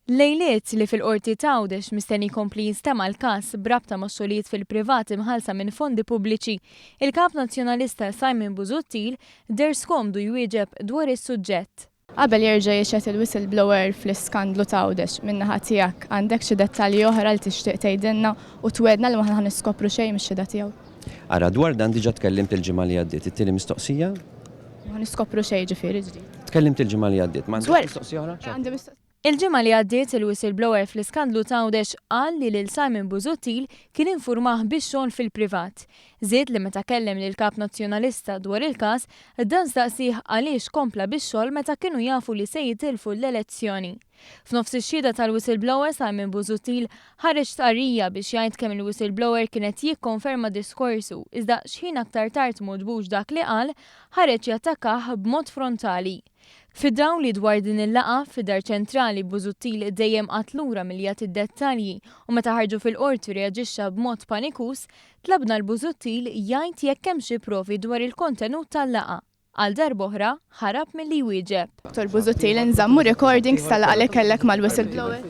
Lejliet li fil-Qorti t'Għawdex mistenni jkompli jinstema' l-każ b'rabta ma' xogħlijiet fil-privat imħallsa minn fondi pubbliċi, il-Kap Nazzjonalista Simon Busuttil deher skomdu jwieġeb dwar is-suġġett. Qabel jerġa' jixhed il-whistleblower fl-iskandlu t'Għawdex, min-naħa tiegħek għandek xi dettalji oħra li tixtieq tgħidilna u twegħdna li m'aħna ħa niskopru xejn mix-xhieda tiegħu? Ara, dwar dan diġà tkellimt il-ġimgħa li għaddiet. It-tieni mistoqsija? Ma ħa niskopru xejn ġifieri ġdid. Tkellimt il-ġimgħa li għaddiet. M'għandekx mistoqsija oħra? Għandi mistoqsija. Il-ġimgħa li għaddiet il-whistleblower fl-iskandlu t'Għawdex qal li lil Simon Busuttil kien infurmah bix-xogħol fil-privat. Żied li meta kellem lill-Kap Nazzjonalista dwar il-każ, dan staqsieh għaliex kompla bix-xogħol meta kienu jafu li se jitilfu l-elezzjoni. F'nofs ix-xhieda tal-whistleblower Simon Busuttil ħareġ stqarrija biex jgħid kemm il-whistleblower kien qed jikkonferma diskorsu iżda x'ħin aktar tard m'għoġbux dak li qal, ħareġ jattakkah b'mod frontali. Fid-dawl li dwar din il-laqgħa, fid-Dar Ċentrali Busuttil dejjem qagħad lura milli jagħti d-dettalji u meta ħarġu fil-Qorti reaġixxa b'mod panikuż, tlabna 'l Busuttil jgħid jekk hemm xi provi dwar il-kontenut tal-laqgħa. Għal darb'oħra, ħarab milli jwieġeb. Dottor Busuttil, inżammu recordings tal-laqgħa li kellek mal-whistleblower?